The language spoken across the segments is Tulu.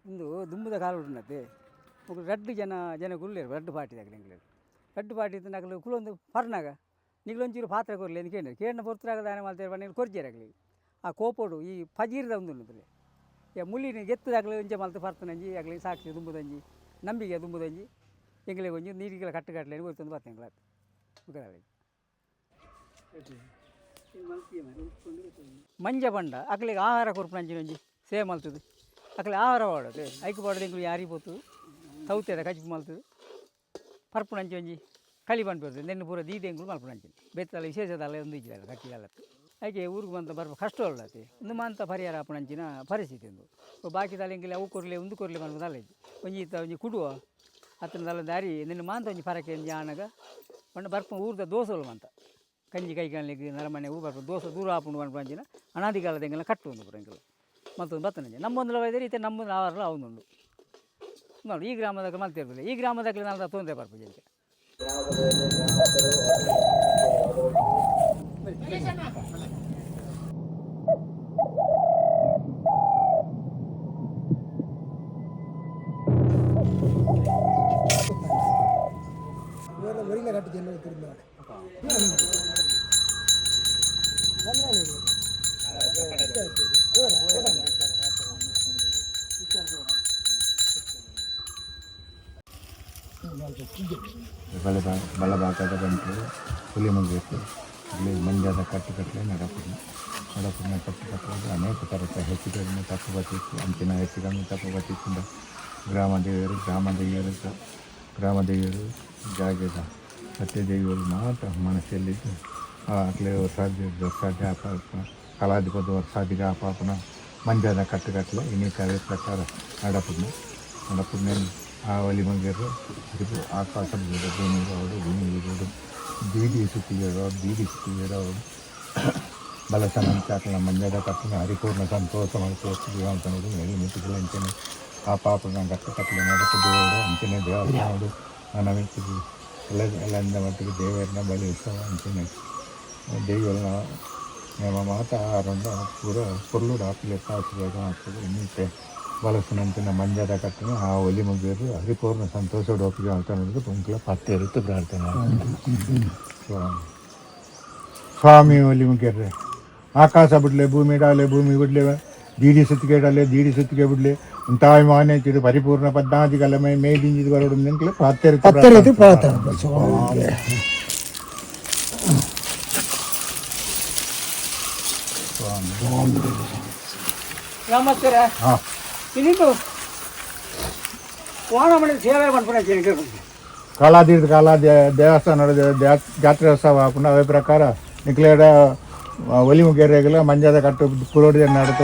ಇಂದು ದುಂಬುದ ಕಾಲ ಉಂಡತೆ ఒక ರಡ್ಡು ಜನ ಜನ ಕುಲ್ಲೇರು ರಡ್ಡು ಪಾಟಿ ದಾಗಲಿ ಎಂಗ್ಲೇರು ರಡ್ಡು ಪಾಟಿ ನಕಲು ಕುಲೊಂದು ಪರ್ನಾಗ ನಿಗ್ಲೊಂಚೂರು ಪಾತ್ರ ಕೊರ್ಲಿ ಅಂತ ಕೇಂದ್ರ ಕೇಂದ್ರ ಪೊರ್ತುರಾಗ ದಾನ ಮಾಡ್ತಾರೆ ನೀವು ಕೊರ್ಜೇರಾಗಲಿ ಆ ಕೋಪೋಡು ಈ ಪಜೀರ್ದ ಒಂದು ಉಂಟು ಈ ಮುಳ್ಳಿನ ಗೆತ್ತದಾಗಲಿ ಒಂಜೆ ಮಲ್ತು ಪರ್ತನಂಜಿ ಆಗಲಿ ಸಾಕ್ಷಿ ದುಂಬುದಂಜಿ ನಂಬಿಕೆ ದುಂಬುದಂಜಿ ಎಂಗ್ಲಿಗೆ ಒಂಜಿ ನೀರಿಗೆಲ್ಲ ಕಟ್ಟು ಕಟ್ಟಲೆ ಗೊತ್ತೊಂದು ಬರ್ತಂಗ್ಲ ಮಂಜ ಬಂಡ ಅಕ್ಲಿಗೆ ಆಹಾರ ಕೊರ್ಪುನಂಚಿನ ಒಂಜಿ ಸೇವೆ ಮಲ್ತದೆ ಅಕ್ಲೆ ಆಹಾರ ವಾಡೋದು ಐಕು ಪಾಡೋದು ಎಂಕ್ಲು ಯಾರಿ ಪೋತು ತೌತೆದ ಕಜಿಪು ಮಲ್ತದೆ ಪರ್ಪುನಂಚಿ ಒಂಜಿ ಕಳಿ ಪನ್ಪುರ್ದು ನೆನ್ನು ಪೂರ ದೀದಿ ಎಂಕುಲು ಮಲ್ಪುನಂಚಿನ ಬೇತಲ ವಿಶೇಷದಲ್ಲ ಒಂದು ಇಜ್ಜಿಲ್ಲ ಕಟ್ಟಿದಲ್ಲತ್ತು ಐಕೆ ಊರಿಗೆ ಬಂತ ಬರ್ಪ ಕಷ್ಟ ಉಳ್ಳತಿ ಇಂದು ಮಾಂತ ಪರಿಹಾರ ಆಪುನಂಚಿನ ಪರಿಸ್ಥಿತಿ ಉಂದು ಬಾಕಿ ಎಂಕಲೆ ಅವು ಕೊರ್ಲೆ ಉಂದು ಕೊರ್ಲೆ ಪನ್ಪುದಲ್ಲ ಇಜ್ಜಿ ಒಂಜಿ ಇತ್ತ ಒಂಜಿ ಕುಡುವ ಅತ್ತನ ದಲ್ಲ ದಾರಿ ನಿನ್ನ ಮಾಂತ ಒಂಜಿ ಪರಕೆ ಒಂಜಿ ಆನಗ ಪಂಡ ಬರ್ಪ ಊರ್ದ ದೋಸೆಲು ಮಂತ ಕಂಜಿ ಕೈಕಾಲಿಗೆ ನರಮನೆ ಊರು ಬರ್ಪ ದೋಸೆ ದೂರ ಆಪುಂಡು ಪನ್ಪಂಚಿನ ಅನಾದಿ ಕಾಲದ ಎಂಗೆಲ್ಲ ಕಟ್ಟು ಒಂದು ಪೂರ ಎಂಕಲು ಮತ್ತೊಂದು ಬತ್ತನಂಜೆ ನಮ್ಮೊಂದು ರೀತಿ ನಮ್ಮೊಂದು ಆವಾರಲ ಅವನೊಂದು ನೋಡಿ ಈ ಗ್ರಾಮದಾಗ ಮಲ್ತಿರ್ಲಿಲ್ಲ ಈ ಗ್ರಾಮದಾಗ ನಾನು ತೊಂದರೆ ಬರ್ಪುಜಿ ಅಂಚ. ಬಲಭಾಗದ ಬಂಟು ಹುಲಿಮುಗಿತ್ತು. ಇಲ್ಲಿ ಮಂಜಾದ ಕಟ್ಟುಕಟ್ಟಲೆ ನಡಪುನ ನಡಪುನ ಕಟ್ಟುಕಟ್ಟಲೆ ಅನೇಕ ಥರದ ಹೆಚ್ಚು ಕಡಿಮೆ ತಪ್ಪು ಬತ್ತಿತ್ತು. ಅಂಚಿನ ಹೆಚ್ಚು ಕಡಿಮೆ ತಪ್ಪು ಬತ್ತಿತ್ತು. ಗ್ರಾಮ ದೇವರು ಗ್ರಾಮ ದೇವರು ಜಾಗದ ಸತ್ಯದೇವರು ಮಾತ್ರ ಮನಸ್ಸಲ್ಲಿದ್ದು ಆಗಲೇ ವರ್ಷಾದಿ ವರ್ಷಾದಿ ಆಪಾಪನ ಕಲಾಧಿಪತಿ ವರ್ಷಾದಿಗೆ ಆಪಾಪನ ಮಂಜಾದ ಕಟ್ಟುಕಟ್ಟಲೆ ಇನ್ನಿತರ ಪ್ರಕಾರ ನಡಪುನ ನಡಪುನ ಆ ಒಲಿ ಮಂಗರು ಇದು ಆಕಾಶ ಭೂಮಿ ಅವಡು ಭೂಮಿ ಇರೋಡು ಬೀದಿ ಸುತ್ತಿಗೆರೋ ಬೀದಿ ಸುತ್ತಿಗೆರೋ ಅವಡು ಬಲಸನಂಚಾಕಲ ಮಂಜದ ಕಟ್ಟನ ಹರಿಪೂರ್ಣ ಸಂತೋಷ ಜೀವಂತನೋಡು ಮೇಲು ಮಿತಿಗಳು ಅಂಚನೆ ಆ ಪಾಪನ ಕಟ್ಟು ಕಟ್ಟಲೆ ನಡೆಸದೇವರು ಅಂಚನೆ ದೇವಸ್ಥಾನಡು ನಮಿತ್ತಿಗೆ ಎಲ್ಲ ಎಲ್ಲ ಮಟ್ಟಿಗೆ ದೇವರನ್ನ ಬಲಿ ಉತ್ಸವ ಅಂಚನೆ ದೇವರನ್ನ ನಮ್ಮ ಮಾತ ಆರಂಡ ಪೂರ ಪೊರ್ಲುಡು ಆಪಿಲೆ ಆಶೀರ್ವಾದ ಆಗ್ತದೆ. ಇನ್ನಿತ್ತೆ ಬಲಸನಂಚಿನ ಮಂಜದ ಕಟ್ಟನ ಆ ಒಲಿ ಮುಗಿಯರು ಹರಿಪೂರ್ಣ ಸಂತೋಷ ಒಪ್ಪಿಗೆ ಅಂತ ಪುಂಕಲ ಪತ್ತೆ ಇರುತ್ತೆ ಪ್ರಾರ್ಥನೆ. ಸ್ವಾಮಿ ಸ್ವಾಮಿ ಒಲಿ ಮುಗಿಯರ್ರೆ ಆಕಾಶ ಬಿಡ್ಲೆ ಭೂಮಿ ಡಾಲೆ ಭೂಮಿ ಬಿಡ್ಲೆ ದೀಡಿ ಸುತ್ತಿಗೆ ಡಾಲೆ ದೀಡಿ ಸುತ್ತಿಗೆ ಬಿಡ್ಲೆ ತಾಯಿ ಮಾನ್ಯ ಪರಿಪೂರ್ಣ ಪದ್ನಾದಿ ಕಲಮೆ ಮೇದಿಂಜಿದ ಬರೋಡು ಪತ್ತೆ ಪ್ರಾರ್ಥನೆ. ಗ್ರಾಮಸ್ಥರ ಹಾಂ ಇನ್ನಿಂದು ವಾನಮಣಿ ಸೇವೆ ಪನ್ಪುನ ಕಾಲಾದೀರ್ಘ ಕಾಲ ದೇವಸ್ಥಾನ ಜಾತ್ರೆ ಉತ್ಸವ ಆಪುಂಡು. ಅವೇ ಪ್ರಕಾರ ನಿಕ್ಲೇಡ ಒಲಿ ಮುಗಿಯರೆಗಲ ಮಂಜದ ಕಟ್ಟು ಪುರೋಡಿ ನಡತು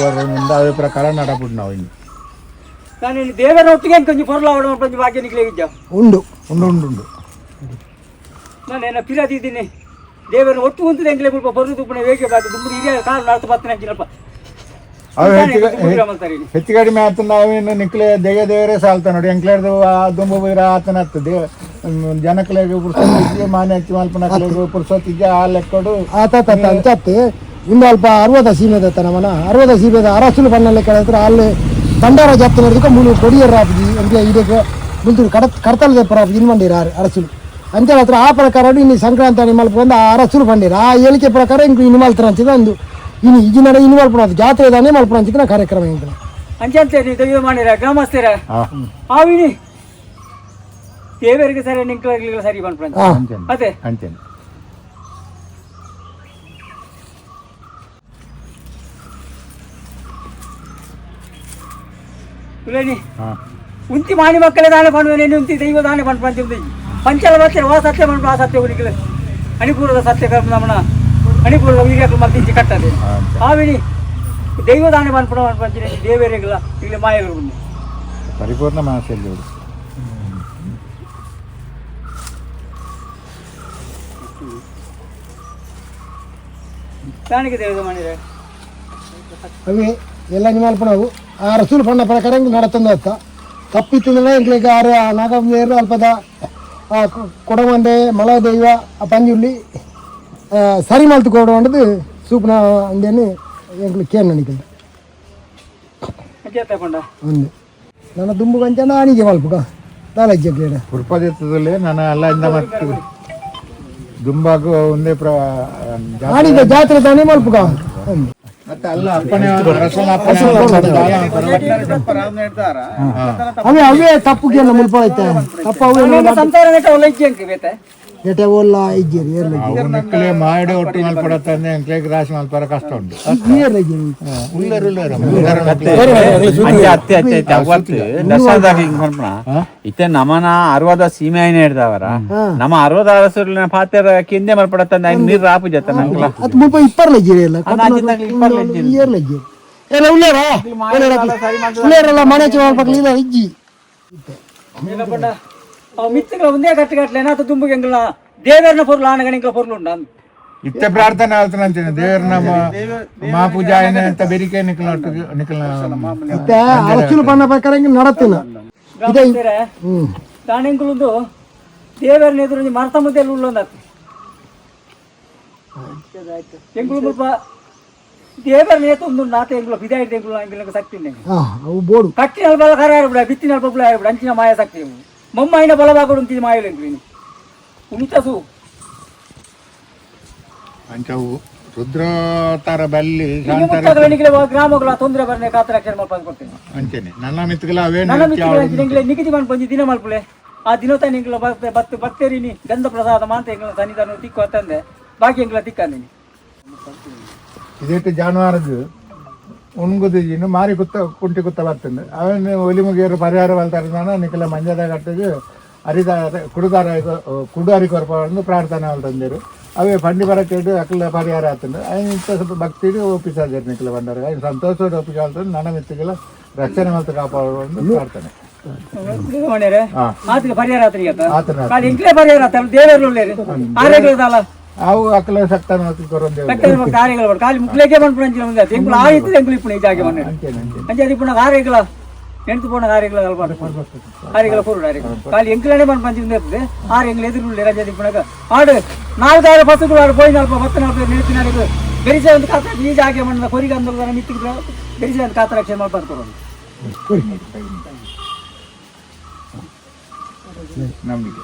ಅವೇ ಪ್ರಕಾರ ನಡಪುಂಡು ನಾವು ಇನ್ನು. ನಾನು ಇಲ್ಲಿ ದೇವರ ಒಟ್ಟಿಗೆ కొంచెం పొరలు అవడం కొంచెం ಭಾಗ್ಯ ನಿಕ್ಲೆ ಇದ್ದ ಉಂಡು ಉಂಡು ಉಂಡು ಉಂಡು ನಾನು ಏನ ಪಿರಾದಿದ್ದೀನಿ ದೇವರ ಒಟ್ಟು ಉಂಟು ಎಂಗ್ಲೆ ಮುಲ್ಪ ಬರು ತುಪ್ಪನೆ ವೇಗೆ ಬಾತು ದುಂಬು ಹಿರಿಯ ಕಾಲು ನಡತು ಬತ್ತನೆ ಅಂಚಿನಪ್ಪ ಅವು ಹೆಚ್ಚು ಹೆಚ್ಚು ಕಡಿಮೆ ಆತ ನಾವೇನು ನಿಕ್ಲೆ ದೆಯ್ಯ ದೇವರೇ ಸಾಲ್ತ ನೋಡಿ ಎಂಕ್ಲೇರ್ದು ದುಂಬು ಬೀರ ಆತನ ದೇವ ಜನಕ್ಲೆಗ್ ಪುರ್ಸೊತ್ತಿಜ್ಜಿ ಮಾನ್ಯ ಹಚ್ಚಿ ಮಲ್ಪನಕ್ಲೆಗ್ ಪುರ್ಸೊತ್ತಿಜ್ಜಿ ಆ ಲೆಕ್ಕಡು ಆತ ತಾತ ಅಂಚತ್ತೆ ಇಂದು ಅಲ್ಪ ಅರ್ವದ ಸೀಮೆದ ನಮನ ಅರ್ವದ ಸೀಮೆದ ಅರಸುಲು ಬಣ್ಣಲ್ಲಿ ಕೆಳತ್ರ ಅಲ್ಲಿ ಭಂಡಾರ ಜಾತ್ರೆ ನಡೆದಕ್ಕೆ ಮೂಲು ಕೊಡಿಯರ್ ಆಪುಜಿ ಅಂಚೆ ಇದಕ್ಕೆ ಮುಲ್ತೂರು ಕಡ ಕಡ್ತಲ್ ದೆಪ್ಪರ ಆಪುಜಿ ಇನ್ ಬಂದಿರ ಅರಸುಲು ಅಂಚೆ ಹತ್ರ ಆ ಪ್ರಕಾರ ಇನ್ನು ಸಂಕ್ರಾಂತಿ ಮಲ್ಪ ಬಂದು ಆ ಅರಸುಲು ಬಂದಿರ ಆ ಹೇಳಿಕೆ ಪ್ರಕಾರ ಇಂಕು ಇನ್ನು ಮಲ್ತರ ಅಂಚಿದ ಒಂದು ಇನ್ನು ಈಗಿನ ಇನ್ನು ಮಲ್ಪಣ ಜಾತ್ರೆ ದಾನೆ ಮಲ್ಪಣ ಅಂಚಿನ ಕಾರ್ಯಕ್ರಮ ಇಂಕನ ಅಂಚಂತೆ ನೀವು ದೈವ ಮಾಡಿರ ಗ್ರಾಮಸ್ಥರ ಆವಿನಿ ದೇವರಿಗೆ ಸರಿ ನಿಂಕ್ಲಾಗ್ಲಿಲ್ಲ ಸರಿ ಪನ್ಪುನ ಅಂಚನೆ ಅದೇ ಅಂಚನೆ ಉಲೇನಿ ಹಾಂ ಉಂತಿ ಮಾಣಿ ಮಕ್ಕಳೇ ದಾನ ಪನ್ಪುನ ಉಂತಿ ದೈವ ದಾನ ಪನ್ಪುನ ಅಂಚೆ ಪಂಚಲ ಬತ್ತರ ವಾ ಸತ್ಯ ಪನ್ಪು ಆ ಸತ್ಯ ಉನಿಕ್ಲೆ ಅಣಿಪೂರದ ಸತ್ಯ ಕರ್ಮ ನಮನ ಮಣಿಪುರ ವೀರ್ಯಕ್ಕೆ ಮತ್ತೆ ಇಂಚಿ ಕಟ್ಟದೆ ಆವಿನಿ ದೈವದಾನ ಪನ್ಪುಣ ಪಂಚಿನ ದೇವರಿಗಳ ಇಲ್ಲಿ ಮಾಯಗಳು ಉಂಡು. ಪರಿಪೂರ್ಣ ಮನಸ್ಸಲ್ಲಿ ಇವರು. ದಾನಿಗೆ ದೇವದ ಮಣಿರೆ ಅವಿ ಎಲ್ಲ ನಿಮಾಲ್ಪಣವು ಆ ರಸೂಲ್ ಪಣ್ಣ ಪ್ರಕಾರ ಹಿಂಗೆ ನಡತಂದ ಅತ್ತ ತಪ್ಪಿತ್ತಂದ್ರೆ ಎಂಕ್ಲೆಗ್ ಆರು ನಾಗೇರು ಅಲ್ಪದ ಆ ಕೊಡವಂಡೆ ಮಲ ದೈವ ಆ ಪಂಜುರ್ಲಿ ಆ, ಸರಿ ಮಲ್ತು ಕೊಡವಂಡದು ಸೂಪ್ನ ಅಂದೇನು ಎಂಕ್ಲು ಕೇನ್ ನಡಿಕೊಂಡು ಅಂಚೆ ಪಂಡ ಒಂದು ನನ್ನ ದುಂಬು ಕಂಚನ ಆಣಿಗೆ ಮಲ್ಪುಗ ದಾಲಜ್ಜಕ್ಲೇನ ಪುರ್ಪದೆತ್ತದಲ್ಲಿ ನಾನು ಅಲ್ಲ ಇಂದ ಮತ್ತು ದುಂಬಾಗು ಒಂದೇ ಪ್ರ ಆಣಿದ ಜಾತ್ರೆ ತಾನೇ ಮಲ್ಪುಗ ಒಂದು ಮತ್ತೆ ಅಲ್ಲ ಅಪ್ಪಣೆ ಅರಸನ ಅಪ್ಪಣೆ ಅವೇ ಅವೇ ತಪ್ಪು ಕೇನ ಮುಲ್ಪ ಐತೆ ತಪ್ಪು ಅವೇ ಸಂಸಾರ ನೆಟ್ಟ ಒಳ್ಳೆ ಇಜ್ಜೆ ಅಂಕ ಬೇತೆ ಎಟೆ ಓಲ್ಲ ಇಜ್ಜೇರಿ ಏರ್ಲ ಅವು ನಿಕ್ಕಲೆ ಮಾಯಡೆ ಒಟ್ಟು ಮಲ್ಪಡತ್ತಂದ್ರೆ ಎಂಕ್ಲೆಗ್ ರಾಶಿ ಮಲ್ಪರ ಕಷ್ಟ ಉಂಟು ಏರ್ಲ ಇಜ್ಜೇರಿ. ಉಲ್ಲರು ಉಲ್ಲರು ಉಲ್ಲರು ಅಂಚೆ ಅತ್ತೆ ಅತ್ತೆ ಅತ್ತೆ ಅವತ್ತು ದಸರಾದಾಗ ಹಿಂಗ್ ಪನ್ಪುಣ ಇತ್ತೆ ನಮನ ಅರ್ವದ ಸೀಮೆ ಆಯ್ನ ಹಿಡ್ದವರ ನಮ್ಮ ಅರ್ವದ ಅರಸುರ್ಲಿನ ಪಾತೆರ ಕಿಂದೆ ಮಲ್ಪಡತ್ತಂದ ಐನ್ ನೀರ್ ರಾಪು ಜತ್ತ ನಂಗ್ಲ ಅದು ಮುಲ್ಪ ಇಪ್ಪರ್ಲ ಇಜ್ಜೇರಿ ಎಲ್ಲ ಇಪ್ಪರ್ಲ ಇಜ್ಜೇರಿ. ಏರ್ಲ ಇಜ್ಜೇರಿ ಎಲ್ಲ ಉಳ್ಳೇರ ಉಳ್ಳೇರಲ್ಲ ಮನೆ ಮಲ್ಪಕ್ಲ ಇಲ್ಲ ಇಜ್ಜಿ ಇಲ್ಲ ಪಂಡ ಅವು ಮಿತ್ತುಗಳ ಒಂದೇ ಕಟ್ಟು ಕಟ್ಟಲೆ ಏನಾತ ದುಂಬುಗೆ ಎಂಗ್ಲ ದೇವರನ ಪೊರ್ಲು ಆನಗಣಿಂಗ್ಲ ಪೊರ್ಲು ಉಂಡು ಅಂದ್. ಇತ್ತೆ ಪ್ರಾರ್ಥನೆ ಆಲ್ತನಂಚಿನ ದೇವರ ನಮ್ಮ ಮಾ ಪೂಜಾ ಅಂತ ಬೆರಿಕೆ ನಿಕ್ಕಲ ನಿಕ್ಕಲ ಇತ್ತೆ ಅರಸುಲು ಪಣ್ಣ ಪ್ರಕಾರ ಹಿಂಗೆ ನಡತಿನ ಗ್ರಾಮಸ್ಥರೇ, ಹ್ಮ್ ದಾನೆಂಗುಲುಂದು ದೇವರನ ಎದುರು ಮರತ ಮುದ್ದೆಲ್ಲ ಉಳ್ಳೊಂದಾತು ಎಂಗುಲು ಮುಲ್ಪ ದೇವರನ್ನ ಏತೊಂದು ನಾತ ಎಂಗುಲ ಬಿದಾಯಿದ ಎಂಗುಲ ಎಂಗುಲ ಶಕ್ತಿ ಉಂಡು ಎಂಗುಲು. ಹಾ ಅವು ಬೋಡು ಕಟ್ಟಿನ ಬಲ ಕರ ಬಿಡ ಬಿತ್ತಿನ ಬೊಬ್ಲ ಬಿಡ ಅಂಚಿನ ಮಾಯ ಶಕ್ತಿ ಇವು. ಮೊಮ್ಮಾಯಿನ ಬಲವಾಗಡು ಅಂತಿನ ಮಾಯಲು ಎಂಗುಲು ಉಮಿತಸು ಅಂಚವು ರುದ್ರೋತ್ತರ ಬಲ್ಲಿ ಶಾಂತರ ಗ್ರಾಮಗಳ ತೊಂದರೆ ಬರನೆ ಕಾತರ ಅಕ್ಷರ ಮಲ್ಪ ಕೊಡ್ತೇನೆ ಅಂಚೆನೆ ನನ್ನ ಮಿತ್ತುಗಳ ಅವೇ ನನ್ನ ಮಿತ್ರಗಳು ನಿಗದಿ ಬಂದು ದಿನ ಮಲ್ಪುಲೆ ಆ ದಿನ ತಾನೆ ಎಂಗ್ಲ ಬತ್ತೆ ಬತ್ತು ಬತ್ತೇರಿನಿ ಗಂಧ ಪ್ರಸಾದ ಮಾಂತ ಎಂಗ್ಲ ಸನ್ನಿಧಾನ ತಿಕ್ಕು ಅಂತಂದೆ ಬಾಕಿ ಎಂಗ್ಲ ತಿಕ್ಕಂದಿನಿ ಇದೇಟು ಜಾನುವಾರದ್ದು ಉಣ್ಗುದು ಇನ್ನು ಮಾರಿ ಕುತ್ತ ಕುಂಟಿ ಕುತ್ತ ಬರ್ತದೆ ಅವನು ಒಲಿ ಮುಗಿಯರು ಪರಿಹಾರ ಬಲ್ತಾರ ನಿಖಲ ಮಂಜದ ಕಟ್ಟಿದ್ದು ಅರಿದಾರ ಕುಡುದಾರ ಕುಡು ಅರಿಕೊರಪ ಒಂದು ಪ್ರಾರ್ಥನೆ ತಂದಿರು ಅವೇ ಫಂಡಿ ಬರಕ್ಕೆ ಅಕ್ಕಲ ಪರಿಹಾರ ಆತಂದು ಅವನ ಇಂಥ ಸ್ವಲ್ಪ ಭಕ್ತಿಗೆ ಒಪ್ಪಿಸಾಜರು ನಿಖಲ ಬಂಡಾರ ಅವನು ಸಂತೋಷದ ಒಪ್ಪಿಸಾಲ್ತಂದು ನನ್ನ ಮಿತ್ತಿಗೆಲ್ಲ ರಕ್ಷಣೆ ಮತ್ತು ಕಾಪಾಡುವ ಒಂದು ಪ್ರಾರ್ಥನೆ. ಮನೆಯರೆ ಹಾ. ಆತಗೆ ಪರಿಹಾರ ಆತನಿಗೆ ಆತ ಆತನ ಖಾಲಿ ಎಂಕ್ಲೇ ಪರಿಹಾರ ಆತ ದೇವರು ಉಳ್ಳೇರು ಆರೋಗ್ಯದಲ್ಲ ಅವು ಅಕ್ಕಲ ಸಕ್ತಾನ ಕೊರೊಂದೇವು. ಸಕ್ಕರೆ ಕಾರ್ಯಗಳು ಬರ್ ಖಾಲಿ ಮುಕ್ಲೇಕೆ ಬಂದ್ಪುಣ ಅಂಚಿನ ಮುಂದೆ ಎಂಕುಲು ಆಯಿತು ಎಂಕುಲು ಇಪ್ಪುಣ ಈ ಜಾಗೆ ಮನೆ ಅಂಚೆನೆ ಅಂಚೆನೆ. ಅಂಚೆ ಅದು ಇಪ್ಪುಣ ಆರೋಗ್ಯಲ ನೆಂಟು ಪೋಣ ಆರೋಗ್ಯಲ ಅಲ್ಪ ಆರೋಗ್ಯಲ ಕೊರು ಆರೋಗ್ಯ ಖಾಲಿ ಎಂಕ್ಲನೇ ಬಂದು ಪಂಚಿ ಮುಂದೆ ಇರ್ತದೆ ಆರು ಎಂಗ್ಲ ಎದುರು ಉಳ್ಳೇರು ಅಂಚೆ ಇಪ್ಪುಣಗ ಆಡು ನಾಲ್ಕು ಆರು ಪಸುಗಳು ಆಡು ಪೋಯಿ ನಾಲ್ಕು ಪತ್ತು ನಾಲ್ಕು ನೆನಪಿನಾಡಿಗೆ ಬೆರಿಸೆ ಒಂದು ಕಾತರ ಈ ಜಾಗೆ ಮಣ್ಣದ ಕೊರಿಗೆ ಅಂದೋದನ್ನ ಮಿತ್ತಿಗೆ ಬೆರಿಸೆ ಒಂದು ಕಾತರ ರಕ್ಷಣೆ ಮಾಡ್ಬಾರ್ದು ಕೊರೋದು. ನಂಬಿಕೆ.